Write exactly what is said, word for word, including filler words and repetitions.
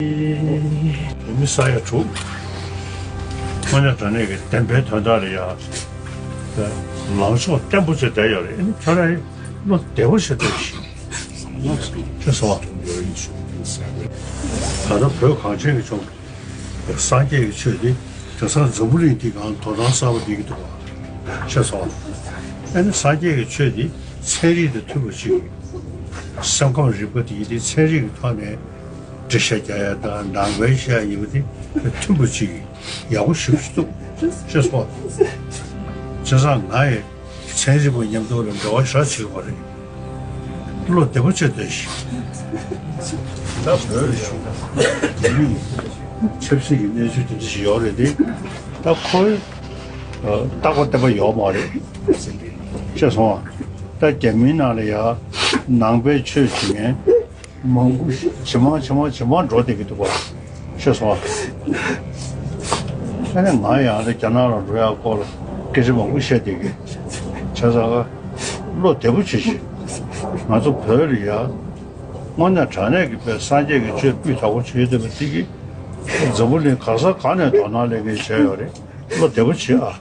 བོད་མི་ས་ཡ་དྲུག་དངོས་གནས་དྲང་གནས་ཀྱི་བདེན་པའི་དོན་དག་ལ་ཡ། ལངས་ཕྱོགས་བརྟན་པོ་བྱས་བསྡད་ཡོད་རེད། ཨ་ནི་ཁྱོད་རང་བློ་བདེ་པོ་བྱས་བསྡད་ཤིག་ཅེས་སོ། ད་ལྟ་བོད་གངས་ཅན་གྱི་ལྗོངས་སངས་རྒྱས་ཀྱི་ཆོས་འདི་དེང་སང་འཛམ་བུ་གླིང་འདི་སྒང་དོ་སྣང་གསར་པ་སྤེལ་གྱི་འདུག་པ་ཤེས་སོང་། ཨ་ནི་སངས་རྒྱས་ཀྱི་ཆོས་འདི་ཚན་རིག་དང་མཐུན་པ་ཅིག་སེམས་ཁམས་རིག་པ་འདི་འདི་ཚན་རིག་གི་ཐོག་ནས་འགྲེལ་བཤད་རྒྱག་ཡ་དང་ནང་པའི་བཤད་ཡ་ཡིན་པ་འདི་མཐུན་པ་ཅིག་ཡག་པོ་ཞེ་པོ་ཅིག་འདུག་ཤེས་སོང་། བྱས་ཙང་ང་ཡི་ཚན་རིག་པ་མཉམ་དུ་ལ་འབྲེལ་བ་ཞེ་དྲག་བྱེད་དགོས་རེད། བློ་བདེ་པོ་བྱས་སྡོད་ཤིག་ད་བོད་ལ་ཡང་རྒྱ་མིའི་ཆབ་སྲིད་ཀྱི་གནས་ཚུལ་དེ་འདྲ་ཞིག་ཡོད་རེད་དེ། ད་ཁོའི་ཨ་རྟག་པ་བརྟན་པོ་ཡོད་མ་རེད། ཤེས་སོང་ཨ། ད་རྒྱ་མིའི་ནང་ལ་ཡང་ནང་པའི་ཆོས་བྱེད་མཁན་མང་པོ་ཞིག་ཇེ་མང་ཇེ་མང་ཇེ་མང་འགྲོ་བསྡད་ཀྱི་འདུག་པ། ཤེས་སོང་ཨ། ཨ་ནི་ང་ཡང་ཨ་ནི་རྒྱ་ནག་ལ་འགྲོ་ཡག་སྐོར་ལ་སྐད་ཆ་མང་པོ་བཤད་བསྡད་ཀྱི། བྱས་ཙང་བློ་བདེ་པོ་བྱེད་ཤིག་ང་ཚོ་བོད་ལ་ཡ་དངོས་གནས་དྲང་གནས་ཀྱི་དཔེ་སངས་རྒྱས་ཀྱི་ཆོས་སྤུས་དག་པོ་བྱེད་བསྡད་པ་འདི་གིས་འཛམ་བུ་གླིང་ག་ས་ག་ནས་དོ་སྣང་སླེབས་མཁན་བྱས་ཡོད་རེད། བློ་བདེ་པོ་བྱེད་ཨ།